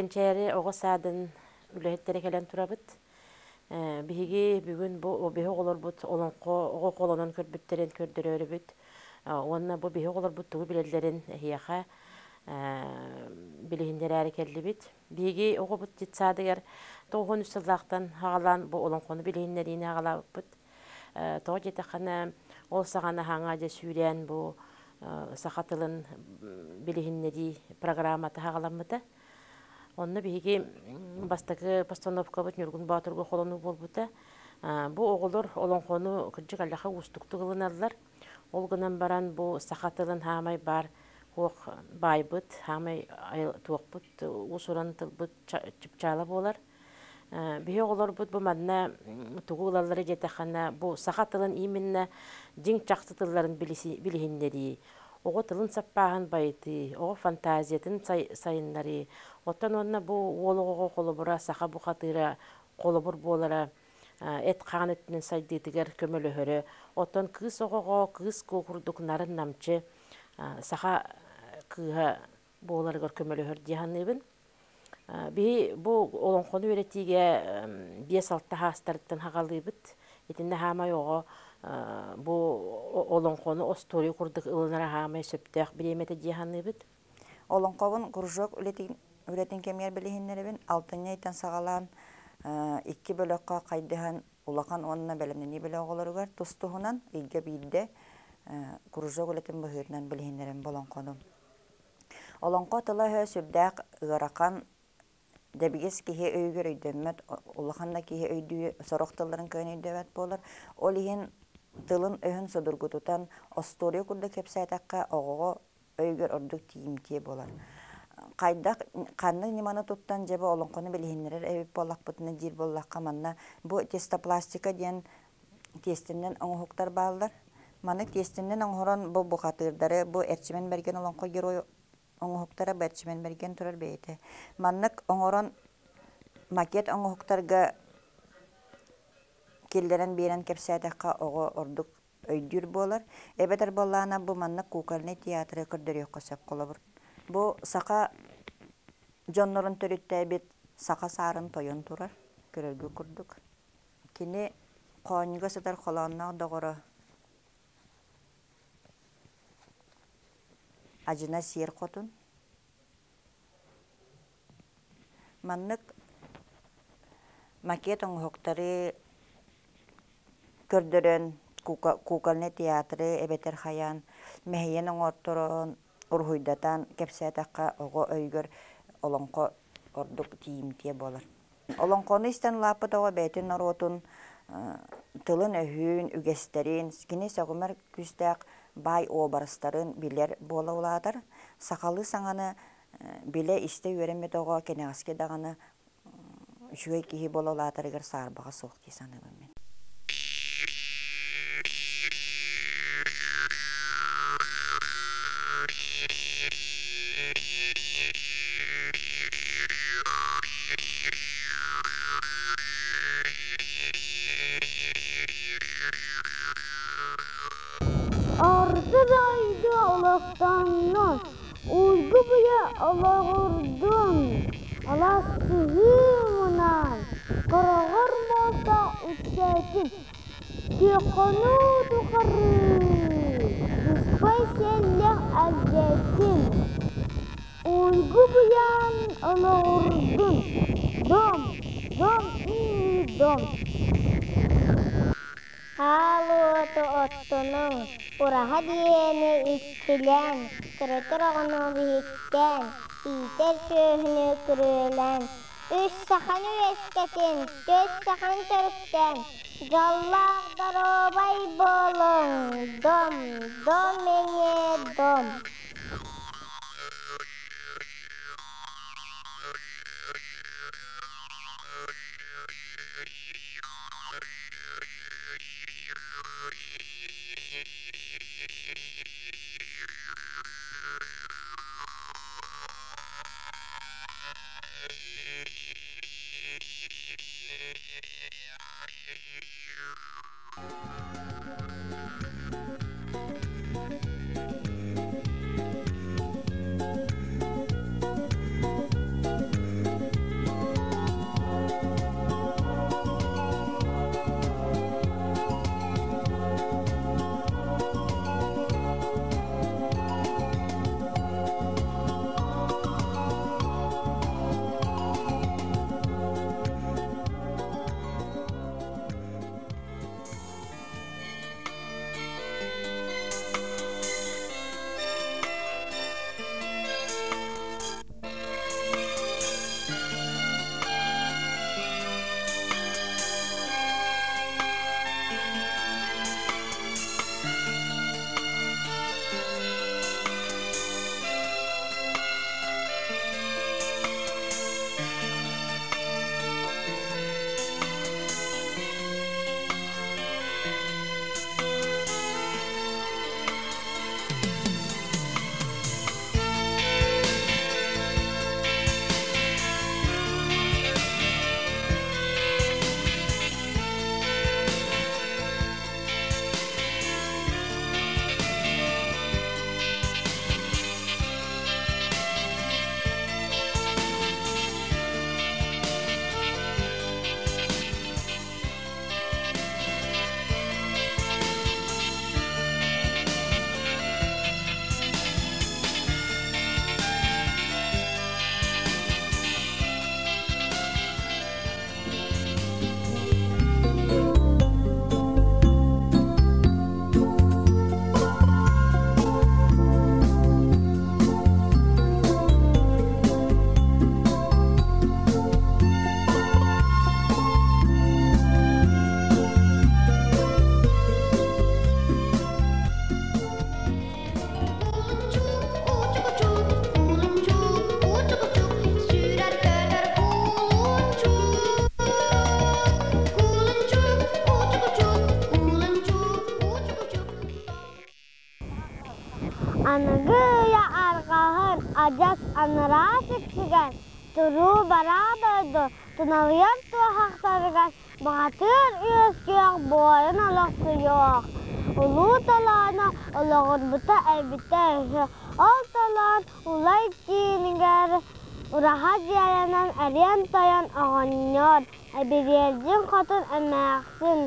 Кэнчээри оҕо саадын үлэһиттэрэ кэлэн турабыт. Биһиги бүгүн бу биһи оҕолорбут олоҥхо оҕо холонон көрбүттэрин көрдөрөөрүбүт уонна бу биһи оҕолорбут тугу билэллэрин эһиэхэ билиһиннэрээри кэллибит. Биһиги оҕобут детсадыгар 93 сыллаахтан аҕалаан бу олоҥхону билиһиннэриини аҕалаабыппыт. Тоҕо диэтэххинэ, ол саҕана хаҥа дьэ сүүрээн бу саха тылын билиһиннэрии программата аҕаламмыта. Онно биһиги бастакы постановкабыт Ньургун Боотурга холонуу буолбута. Бу оҕолор олоҥхону кырдьык аллаха уустуктук ылыналлар. Ол гынан баран бу саха тылын хаамай баар хуох баайбыт, хаамай туохпут уус-уран тылбыт чыпчаала буолар. Биһи оҕолорбут бу манна тугу ылаллара диэтэххинэ, бу саха тылын именно дьиҥ чахчы тылларын билиһиннэрии, оҕо тылын саппааһын байытыы, оҕо фантазиятын сайыннарыы. Оттон уонна бу уол оҕоҕо холобура саха бухатыыра холобур буолара эт-хаан өттүнэн сайдыытыгар көмөлөһөрө. Оттон кыыс оҕоҕо кыыс куо курдук нарын-намчы саха кыыһа буоларыгар көмөлөһөр дии саныыбын. Биһи бу олоҥхону үөрэтиигэ 5-6 саастарыттан хаҕалыыбыт. Итиннэ хаамай оҕо бу олоҥхону остуоруйа курдук ылынара хаамай сөптөөх бириэмэтэ дии саныыбыт. Олоҥхобун кружок үлэтин кэмигэр билиһиннэрэбин. Алтынньы ыйтан саҕалаан икки бөлөххө хайдыһан улахан уонна бэлэмнэнии бөлөх оҕолоругар тус-туһунан ыйга биирдэ кружок үлэтин быһыытынан билиһиннэрэн олоҥхону. Олоҥхо тыла-өһө сүрдээх ыарахан, дэбигис киһи өйүгэр өйдөммөт, улахан да киһи өйдүү сорох тылларын кыайан өйдөөбөт буолар. Ол иһин тылын-өһүн судургутутан, остуоруйа курдук кэпсээтэххэ, оҕоҕо өйүгэр ордук тиийимтиэ буолар. Хайдах, ханнык ньыманы туттан дьэ бу олоҥхону билиһиннэрэр эбит буоллахпытына диир буоллахха манна бу тестопластика диэн тиэстэнэн оҥоһуктар бааллар. Маны тиэстэнэн оҥорон бу бухатыырдары, бу Эрчимэн Бэргэн олоҥхо герой оҥоһуктара бу Эрчимэн Бэргэн турар бэйэтэ. Маннык оҥорон макет оҥоһуктарга киллэрэн биэрэн кэпсээтэххэ оҕо ордук өйдүүр буолар. Эбэтэр буоллаҕына бу маннык кукольнай театры көрдөрүөххэ сөп холобур. Бу саха дьоннорун төрүттээбит саха саарын тойон турар көрөргө курдук. Кини хоонньуга сытар холоонноох доҕоро Адьына Сиэр Хотун. Маннык макет оҥоһуктары көрдөрөн кукольнай театры эбэтэр хайаан мэһийэн оҥорторон, уруһуйдатан кэпсээтэххэ оҕо өйүгэр олоҥхо ордук тиийимтиэ буолар. Олоҥхону истэн улааппыт оҕо бэйэтин норуотун тылын-өһүн, үгэстэрин, кини сөҕүмэр күүстээх баай уобарастарын билэр буола улаатар. Сахалыы саҥаны билэ-истэ үөрэммит оҕо кэнэҕэски даҕаны үчүгэй киһи буола улаатарыгар саарбаҕа суох дии саныыбын мин. Орто дойду олохтонно, уйгу быйа олоҕурдун, алаас сыһыы мунаан, хороҕор муоста үксээтин, Күөххонуу тухары сыспай сиэллээх элбээтин, Уйгу быйаан олоҕурдун, дом, дом и дом. Аал уоту оттунуҥ, ураһа диэни иччилээн, төрөтөр оҕону биһиктээн, иитэр сүөһүнү күрүөлээн, үс саханы үөскэтин, түөрт саханы төрүттээн, дьоллоох доруобай буолуҥ, дом, дом эҥэ дом. Адьас анараа сиксигэр, туруу-бараа дойду туналыйар туоһахтарыгар баҕатыыр үөскүөх буойун олохсуйуох, улуу толооно олоҕурбута эбитэ үһү. Ол толоон Улай киинигэр ураһа дьиэлэнэн эриэн тойон оҕонньор, Эбириэлдьин хотун эмээхсин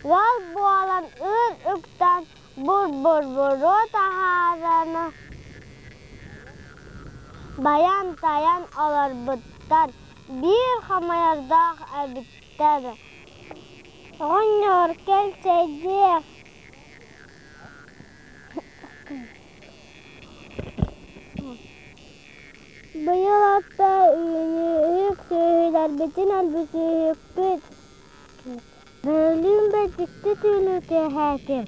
ыал буолан ыыр үктэн бур-бур-буруо таһааран байан-тайан олорбуттар, биир хомойордоох эбиттэр. Оҕонньор кэл чэйдиэх Быйыл атта үүнүүһүк сүөһүлэрбитин өлбүтүүһүкпүт. Бөөлүүн бэрдикти түүнү түөһээтим.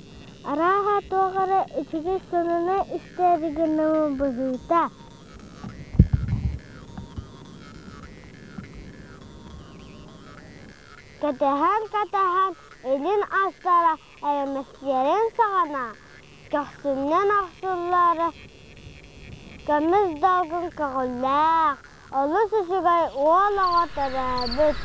Арааһа туох эрэ үчүгэй сонуну истээри гынным быһыыта. Кэтэһэн-кэтэһэн илин астара эрэмэстиэрин саҕана көхсүнэн охсуллара көмүс долгун көҕүллээх, олус үчүгэй уол оҕо төрөөбүт.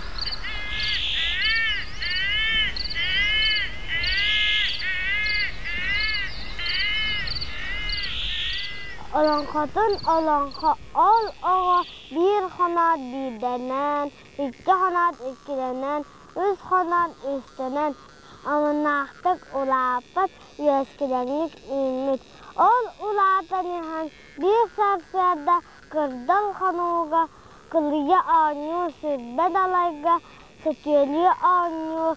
Олоҥхотун олоҥхо ол оҕо биир хоноот биирдэнэн, икки хоноот иккилэнэн, үс хоноот үстэнэн омуннаахтык улааппыт, үөскүлэҥник үүммүт. Ол улаатан иһэн биир сарсыарда кырдал хонууга кылыйа оонньуу сирбэ далайга сөтүөлүү оонньуу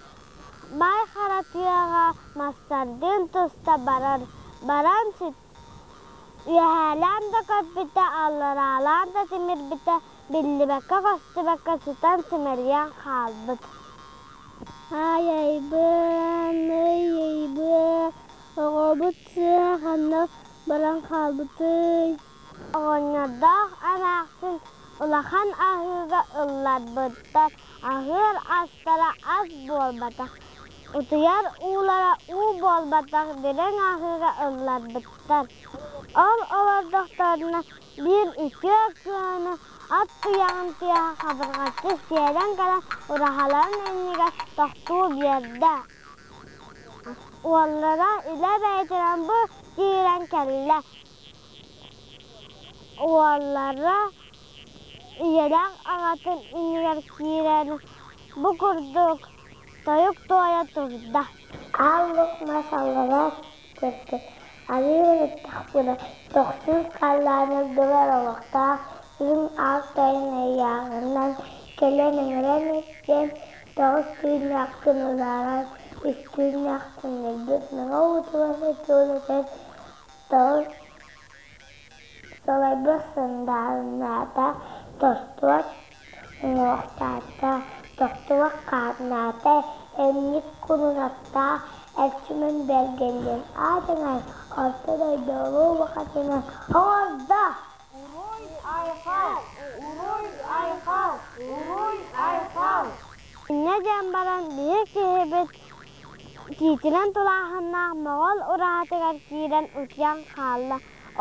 баай хара тыаҕа мастардыын туста барар. Баран үөһээлээн да көппүтэ, аллараалаан да тимирбитэ биллибэккэ-көстүбэккэ сытан симэлийэн хаалбыт. Аайайбын, ыйыйбын, оҕобут сыыһа ханна баран хаалбытый? Оҕонньордоох эмээхсин улахан аһыыга ылларбыттар, аһыыр астара ас буолбатах, утуйар уулара уу буолбатах дириҥ аһыыга ылларбыттар. Ол олордохторуна биир үтүө күөнү ат туйаҕын тыаһа хабырҕаччы сиэлэн кэлэн ураһаларын иннигэр тохтуу биэрдэ. Уоллара илэ бэйэтинэн бу киирэн кэллэ. Уоллара ийэлээх аҕатын иннигэр киирэн бу курдук тойук туойа турда. Аал лук мас аллара көрдө, арыы ырыттахпына, тохсус халлаан үрдүгэр олохтоох үрүҥ аал тойон ыйааҕынан кэлэн ыҥыран истэн, тоҕус түүннэххин урааран, үс түүннэххин өлбүт мэҥэ уутугар сытыылатан, тоҕус Сылайбыт сындаарынаата, тостубат уҥуохтаата, тохтубат хааннаата, эмньик кунунаттаах Эрчимэн Бэргэн диэн аатынан Орто дойду улуу бухатыынан оҥордо! Уруй айхал! Уруй айхал! Уруй айхал! Инньэ диэн баран биһи киһибит тиитинэн тулааһыннаах моҕол ураһатыгар киирэн утуйан хаалла.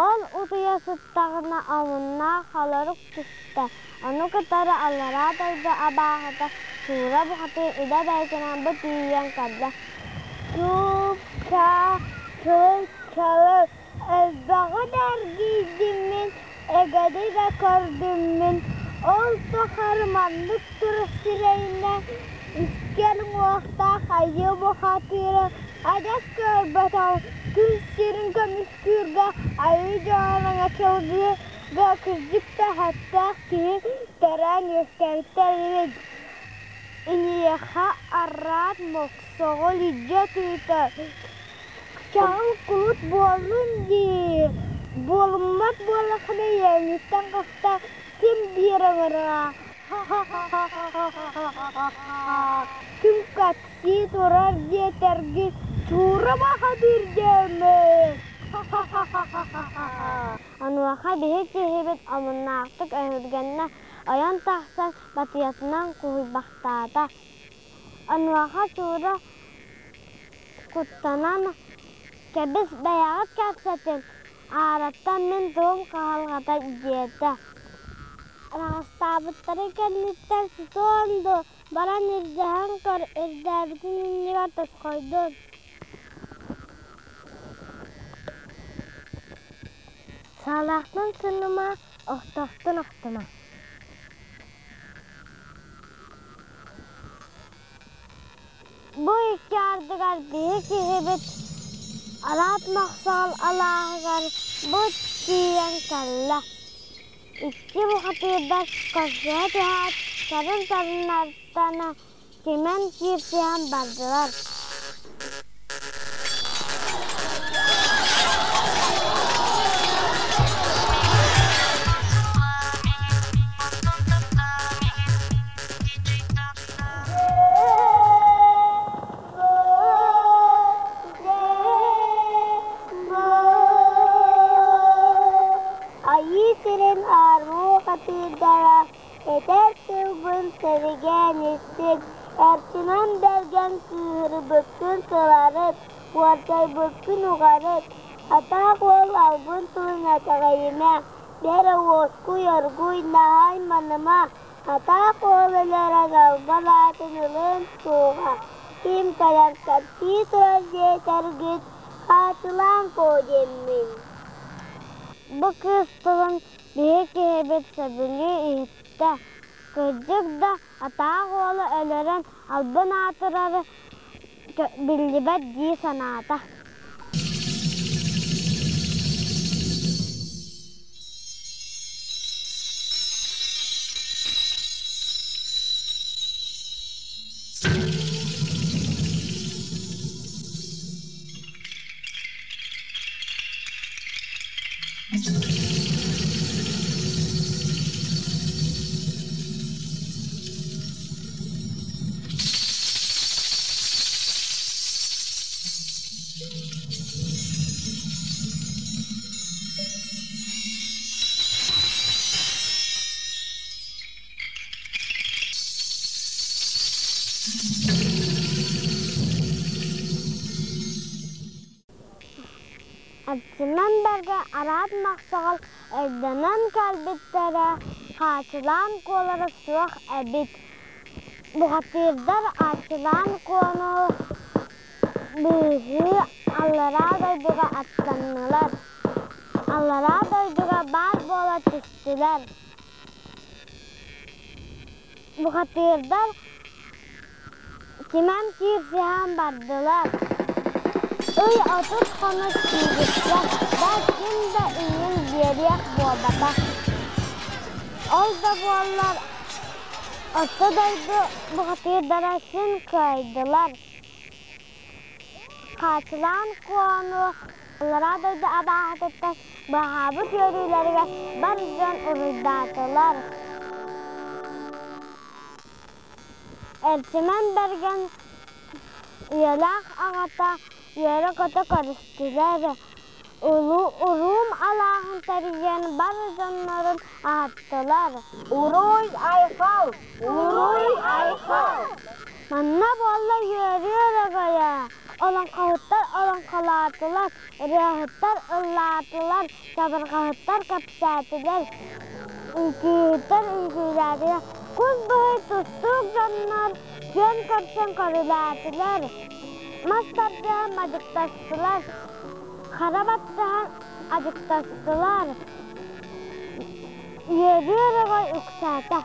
Ол утуйа сыттаҕына омуннаах холорук түстэ, ону кытары аллараа дойду абааһыта Суура бухатыыр илэ бэйэтинэн бу тиийэн кэллэ. Чуп-чаап, чыл-чалыр, элбэҕи да эргийдим мин, эгэни да көрдүм мин, ол тухары маннык турар сирэйинэн искэн уҥуохтаах айыы бухатыыры адьас көрбөтөҕүм, күн сирин көмүскүүргэ айыы дьоно чылгыга кырдьык да сөптөөх киһи төрөөн үөскээбиттэр эбит. Инийэхэ араат мохсоҕол илдьэ тыытар, чаҕыл кулут буоллун дии, буолуммат буоллаххына ийэҥиттэн хахта син биир ыҥырыа. Ким кэпсии турар диэтэргин чуура бахатыыр диэммин. Онуоха биһи киһибит омуннаахтык өһүргэннэ, ойон тахсан батыйатынан куһуйбахтаата. Онуоха Чуура куттанан, кэбис бэйэҕит кэпсэтин, Аараттан мин тугум кыһалҕата диэтэ. Араҕастаабыттарын кэнниттэн сытыан дуо, баран ирдэһэн көр, ирдээбитин иннигэр тосхойдун. Саалаахтан сыныма, охтохтун охтума. Бу икки ардыгар биһи киһибит араат мохсоҕол алааһыгар бу тиийэн кэллэ. Икки бухатыырдар көрсүһэ түһээт, сарын-сарыннартан кимэн киирсиһэн бардылар. Айыы сирин аармыы хатыырдара этэр тылбын сэригээн истиҥ, эрчимэн бэргэн кыыһырбыккын сыларыт, уордайбыккын уҕарыт, атаах уол албын тылын итэҕэйимэ, бэрэ уоскуй оргуй наһай маныма, Атаах уол өлөрөн албан аатын ылыан суоҕа, ким кэлэн кэпсии турар диэтэргит, хаачылаан коо диэммин. Бу кыыс тылын биһи киһибит сөбүлүү иһиттэ. Кырдьык да, атаах уолу өлөрөн албын аатырары биллибэт дии санаата. Аттынан бэргэ араат махсаҕал өйдөнөн кэлбиттэрэ, хаачылаан куолара суох эбит. Бухатыырдар ааччылаан куону быыһыы аллараа дойдуга аттаннылар. Аллараа дойдуга баар буола түстүлэр. Бухатыырдар кимэн киирсиһэн бардылар. Ый 30 хонук киирбиттэр да ким да иннин биэриэх буолбатах. Ол да буоллар Орто дойду бухатыырдара син кыайдылар. Хаачылаан Куону аллараа дойду абааһытыттан быһаабыт үөрүүлэригэр бар дьон уруйдаатылар. Эрчимэн Бэргэн үйэлээх аҕата үөрэ-көтө көрүстүлэр. Уруум алааһын тэрийэн бар дьоннорун аһаттылар. Уруй айхал! Уруй айхал! Манна буолла үөрүү өрөгөйө. Олоҥхоһуттар олоҥхолоотулар, ырыаһыттар ыллаатылар, чабырҕаһыттар кэпсээтилэр, үҥкүүһүттэр үҥкүүлээтилэр. Кус быһый тустуук дьоннор күөн көрсөн көрүлээтилэр, мас тардыһан мадьыктастылар, хара баттаһан адьыктастылар. Үөрүү өрөгөй үксээтэ.